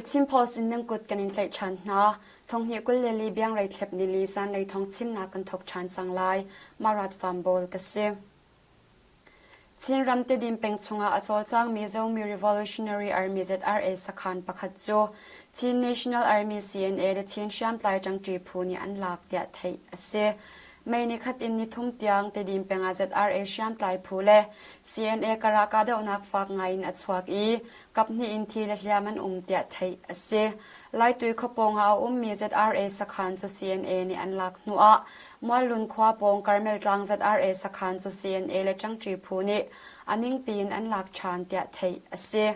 The Chin Post in nan kut kan in tlaih ṭhan hna. Thonghnih 20 le li biangrei thlep nili zanlei thong chimnak kan thok ṭhan cang lai. Marat Farm ka si. Chinram Tedim peng chungah a cawlcangmi Zomi Revolutionary Army ZRA sakhan pakhat cu Chin National Army CNA le Chin hriamtlai ṭangṭi phu nih an lak tiah theih a si. May nikhat in nithum tiang Tedim peng ah ZRA hriamtlai phu le CNA karah kahdohnak fak ngai in a chuak i kaphnih in thi le hliam an um tiah theih a si. Laitui khuapawng ah a ummi ZRA sakhan cu CNA nih an lak hnuah Muallun khua pawng Karmel tlang ZRA sakhan cu CNA le ṭangṭi phu nih a ningpi in an lak ṭhan tiah theih a si.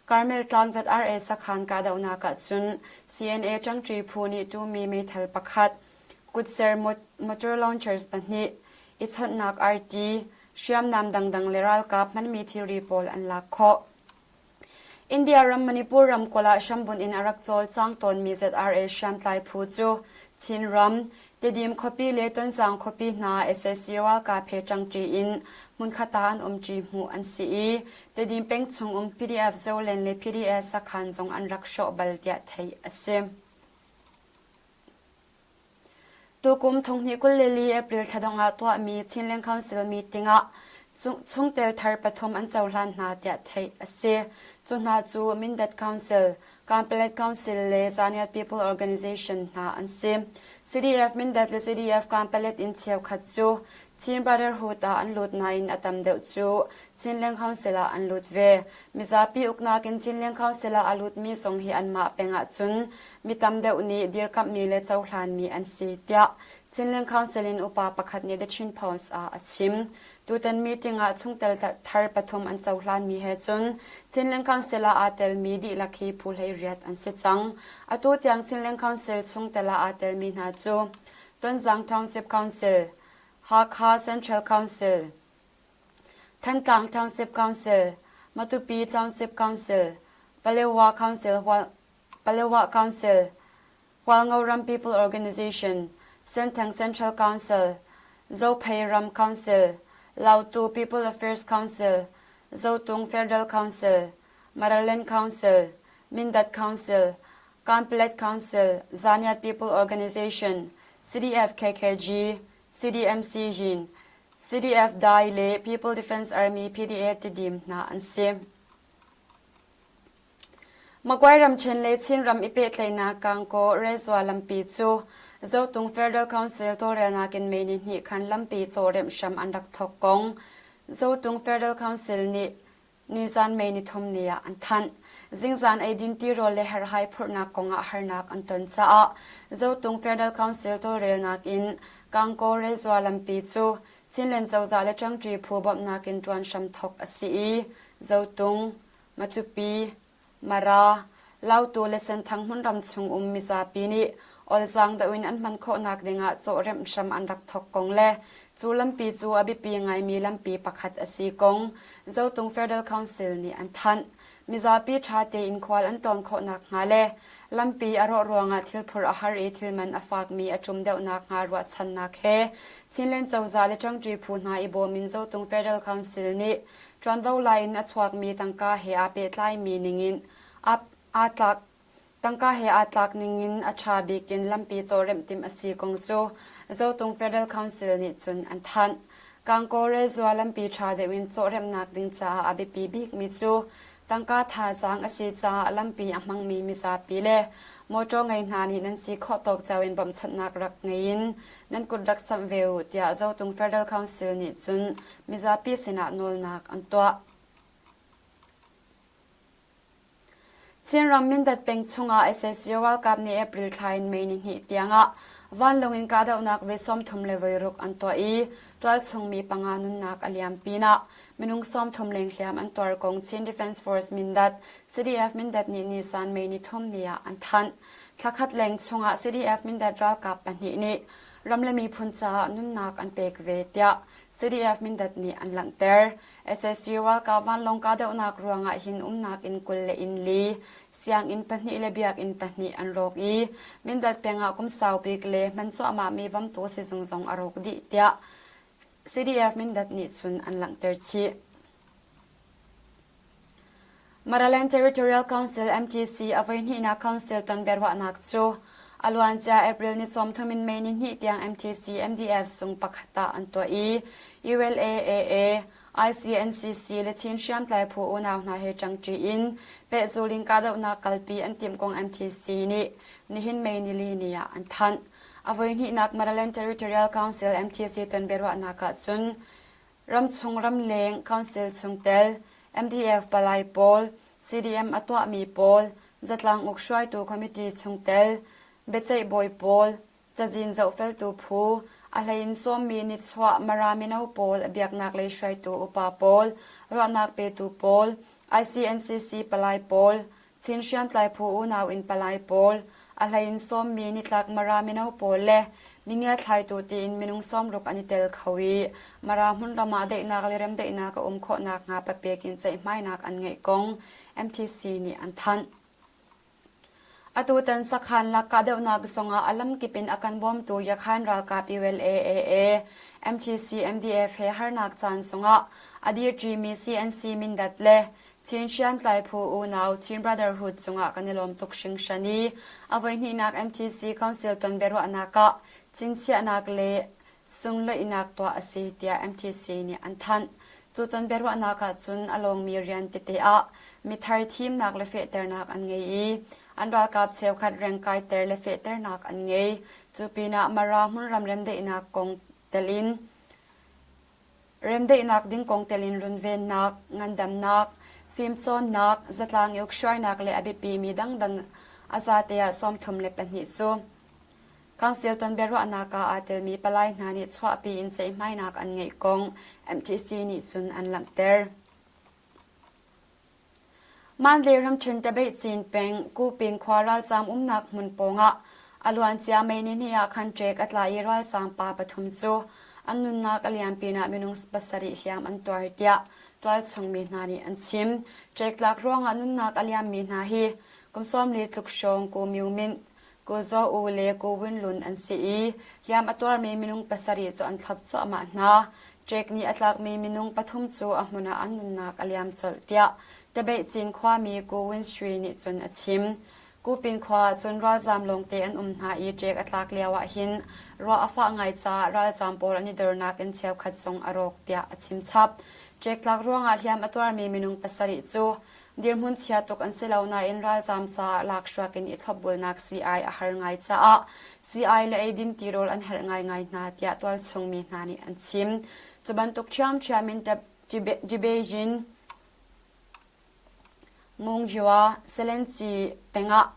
Karmel tlang ZRA sakhan kahdohnak ah cun CNA ṭangṭi phu nih tumi meithal pakhat, kutser motor launchers pahnih, i chawnhnak arti, hriamnam dangdang le ralkap hmanmi thilri pawl an lak khawh. India ram Manipur ramkulh ah hrambunh in a rak cawlcang tawnmi ZRA hriamtlai phu cu Chinram, Tedim khuapi le Tonzang khuapi hna sac ralkap he ṭangṭi in hmunkhat ah an umṭi hmuh an si i Tedim peng chung um PDF Zolen le PDF sakhan zong an rak hrawh bal tiah theih a si. Tukum thonghnih 24 April thladongh ah tuahmi Chinland Council meeting ah chungtel thar pathum an cohlan hna tiah theih a si. Cu hna cu Mindat Council, Kanpalet Council le Zaniat People Organization hna an si. CDF Mindat le CDF Kanpalet in cheukhat cu Chin Brotherhood ah an lut nain a tam deuh cu Chinland Council ah an lut ve. Mizapi uknak in Chinland Council ah a lutmi zong hi anmah peng ahcun mi tam deuh nih dirkamhmi le cohlanmi an si tiah Chinland Council in upa pakhat nih The Chin Post ah a chim. Tutan meeting ah chungtel thar pathum an cohlanmi he cun Chinland Council ah aa telmi dihlak hi phu 18 an si cang. Atu tiang Chinland Council chungtel ah aa telmi hna cu Tonzang Township Council, Hakha Central Council, Thantlang Township Council, Matupi Township Council, Palewa Council, Palewa Council, Hualngoram People Organization, Senthang Central Council, Zophei Ram Council, Lautu People Affairs Council, Zotung Federal Council, Maraland Council, Mindat Council, Kanpetlet Council, Zaniat People Organization, CDF KKG, CDMC Yin, CDF Dai le People Defense Army PDA Tidim hna an si. Magway ramṭhen le Chinram i pehtlaihnak Kangkaw Rezua lampi cu Zotung Federal Council tawlrelnak in May nihnih khan lampi cawhremh hram an rak thawk kong Zotung Federal Council nih nizan May nithum ni ah an thanh. Zingzan eidin tirawl le herhhai phurhnak kongah harnak an ton caah Zotung Federal Council tawlrelnak in Kangkaw Rezua lampi cu Chinland cozah le ṭangṭi phu bawmhnak in ṭuan hram thawk a si i Zotung, Matupi, Mara, Lautu le Senthang hmunram chung um mizapi nih olzaang deuh in an hman khawhnak dingah cawhremh hram an rak thawk kong le cu lampi cu a biapi ngaimi lampi pakhat a si kong Zotung Federal Council nih an thanh. Mizapi ṭha tein khual an tlawn khawh nakhnga le lampi a rawh ruangah thilphur a har i thilman a fakmi a ṭum deuh nakhnga ruahchannak he Chinland cozah le ṭangṭi phu hna i bawm in Zotung Federal Council nih ṭuanvo la in a chuakmi tangka he aa pehtlaimi ningin aa tlak tangka he aa tlak ningin a ṭha bik in lampi cawhremh timh a si kong cu Zotung Federal Council nih cun an thanh. Kangkaw Rezua lampi ṭha deuh in cawhremhnak ding caah a biapi bikmi cu tangka thazaang a si caah lampi a hmangmi mizapi le mawṭaw ngei hna nih nan si khawh tawk cio in bawmhchanhnak rak ngei in nan kut rak samh ve u tiah Zotung Federal Council nih cun mizapi sinah nawlnak an tuah. Chinram Mindat peng chungah sac ralkap nih April thla in May nihnih tiangah vanlawng in kahdohnak voi 36 an tuah i tualchung mi panga nunnak a liam pinah minung 30 leng hliam an tuar kong Chin Defense Force Mindat CDF Mindat nih nisan May nithum ni ah an thanh. Thlakhat leng chungah CDF Mindat ralkap pahnih nih ram le miphun caah nunnak an pek ve tiah CDF Mindat nih an langhter. SSC ralkap vanlawng kahdohnak ruangah hin umnak inn 20 le inn li, sianginn pahnih le biakinn pahnih an rawk i Mindat peng ah kum saubik le hman cuahmahmi Vamtu sizung zong a rawk dih tiah CDF Mindat nih cun an langhter chih. Maraland Territorial Council MTC a voihnihnak council ton biaruahnak cu a luancia April ni 30 in May ni hnih tiang MTC MDF sung pakhat ah an tuah i ULAAA, ICNCC le Chin hriamtlai phu unau hna he ṭangṭi in pehzul in kahdohnak kalpi an timh kong MTC nih nihin May nili ni ah an thanh. A voihnihnak Maraland Territorial Council MTC ton biaruahnak ah cun Ramchung ramleng council chungtel, MDF palai pawl, CDM a tuahmi pawl, zatlang uk hruaitu committee chungtel, biaceih bawi pawl, cazin zohfeltu phu, a hleiin sawmmi nichuah Mara mino pawl biaknak lei hruaitu upa pawl, ruahnak petu pawl, ICNCC palai pawl, Chin hriamtlai phu unau in palai pawl, a hleiin sawmmi nitlak Mara mino pawl le mingiathlaitu tiin minung sawmruk an i tel kho i Mara hmunram ah daihnak le remdaihnak a um khawh nakhnga papek in ceihmainak an ngeih kong MTC nih an thanh. Atutan sakhan lak kahdohnak zongah a lamkip in a kan bawmtu Yakhan ralkap ULAAA, MTC MDF he harnak caan zongah a dirṭimi CNC Mindat le Chin hriamtlai phu unau Chin Brotherhood cungah kan i lawm tuk hringhran i a voihnihnak MTC Council ton biaruahnak ah cinchiahnak le sungloihnak tuah a si tiah MTC nih an thanh. Cu ton biaruahnak ah cun a lawngmi rian tete ah mithar thimnak le fehternak an ngei i an ralkap cheukhat reng kaiter le fehternak an ngei. Cu pinah Mara hmunram remdaihnak kong tel in Remdaihnak ding kong tel in runvennak, ngandamnak, fimcawnnak, zatlang i ukhruainak le a biapimi dangdang a zate ah 32 cu Council ton biaruahnak ah aa telmi palai hna nih chuahpi in ceihmainak an ngeih kong MTC nih cun an langhter. Mandalay ramṭhen Tabeihcin peng Kupin khua ralzaam umnak hmun pawngah a luancia May nihnih ah khan ṭek a tla i ralzaam pa pathum cu an nunnak a liam pinah minung pasarih hliam an tuar tiah tualchung mi hna nih an chim. Ṭek tlak ruangah nunnak a liammi hna hi kum 40 tluk hrawng Ku Myo Mint, Ku Zaw U le Ku Win Lun an si i hliam a tuarmi minung pasarih cu an thlop cuahmah hna. Ṭek nih a tlakmi minung pathum cu a hmun ah an nunnak a liam colh tiah Tabeihcin khuami Ku Win Sui nih cun a chim. Kupin khua ah cun ralzaam lawngte an um hna i ṭek a tlak lio ah hin ruah a fah ngai caah ralzaam pawl an i dornak in cheukhat zong a rawk tiah a chim chap. Ṭek tlak ruangah hliam a tuarmi minung pasarih cu Dirhmun chia tuk an si lo nain ralzaam caah lakhruak in i thlopbulnak sii-ai a har ngai caah sii-ai le eidin tirawl an herh ngaingai hna tiah tualchung mi hna nih an chim. Cu bantuk ṭhiamṭhiam in Dibejin Mungyua Selenci peng ah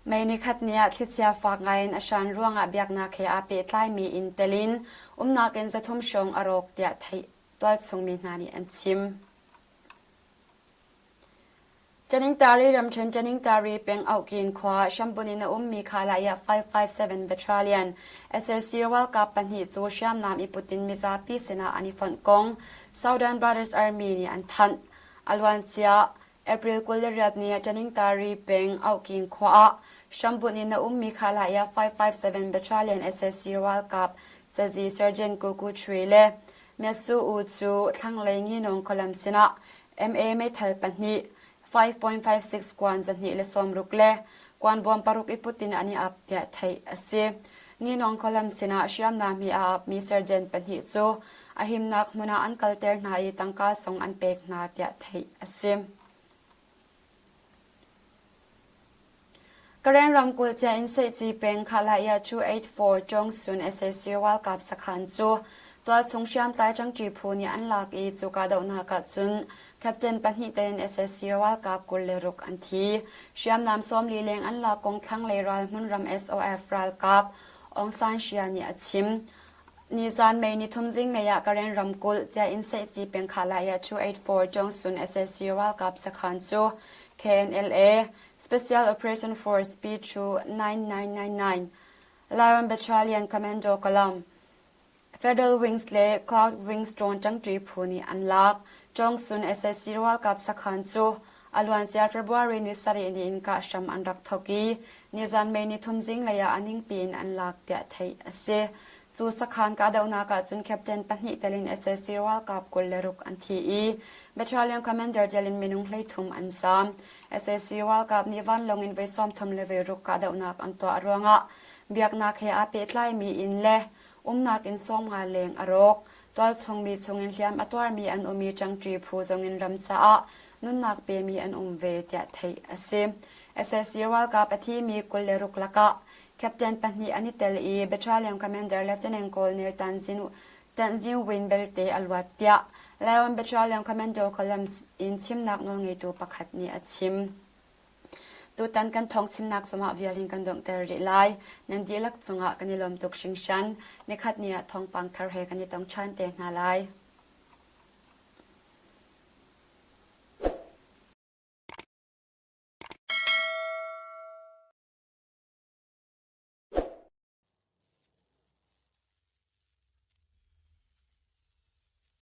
May nikhat ni ah thlichia fak ngai in a hran ruangah biaknak he aa pehtlaimi inn tel in umnak in 300 hrawng a rawk tiah theih tualchung mi hna nih an chim. Caningtari ramṭhen Caningtari peng Auhkin khua Shambun in a ummi Khalaya 557 Battalion SAC ralkap pahnih cu hriamnam i put in mizapi sinah an i fonh kong Southern Brothers Army nih an thanh. A luancia April 28 ni ah Caningtari peng Auhkin khua ah Shambun in a ummi Khalaya 557 Battalion SAC ralkap cazi Sergeant Kuku Chui le Myasu U cu thlanglei Nginawng khualam sinah MA meithal pahnih 5.56 kuan 260 le kuanbuam paruk i put in an i ap tiah theih a si. Nginawng khualam sinah hriamnam hi a apmi sergeant pahnih cu a himnak hmun ah an kalter hna i tangka song an pek hna tiah theih a si. Karen ramkulh Ciainn Seihci peng Khahlaiah 284 Chongsun sac ralkap sakhan cu tualchung hriamtlai ṭangṭi phu nih an lak i cu kahdohnak ah cun captain pahnih tein sac ralkap 26 an thi. Hriamnam 40 leng an lak kong thlanglei ral hmunram SOF ralkap Aung San Shia nih a chim. Nizan May nithum zinglei ah Karen ramkulh Ciainn Seihci peng Khahlaiah 284 Chongsun sac ralkap sakhan cu KNLA Special Operation Force P29999, Lion Battalion Commando Column, Federal Wings le Cloud Wings drone ṭangṭi phu nih an lak. Chongsun sac ralkap sakhan cu a luancia February ni sarih ni in kah hram an rak thawk i nizan May nithum zinglei ah a ningpi in an lak tiah theih a si. Cu sakhan kahdohnak ahcun captain pahnih tel in sac ralkap 26 an thi i battalion commander tel in minung 13 an zaam. Sac ralkap nih vanlawng in voi 36 kahdohnak an tuah ruangah biaknak he aa pehtlaimi inn le umnak inn 50 leng a rawk. Tualchung mi chungin hliam a tuarmi an um i ṭangṭi phu zongin ram caah nunnak pemi an um ve tiah theih a si. Sac ralkap a thimi 26 lakah Captain pahnih an i tel i Battalion Commander Lieutenant Colonel Tan Zin, Tan Zin Win belte a luat tiah Lion Battalion Commando Columns in chimnak nawlngeitu pakhat nih a chim. Tutan kan thawng chimnak cungah vial in kan donghter rih lai. Nan dihlak cungah kan i lawm tuk hringhran. Nikhat ni ah thawngpang thar he kan i tong ṭhan te hna lai.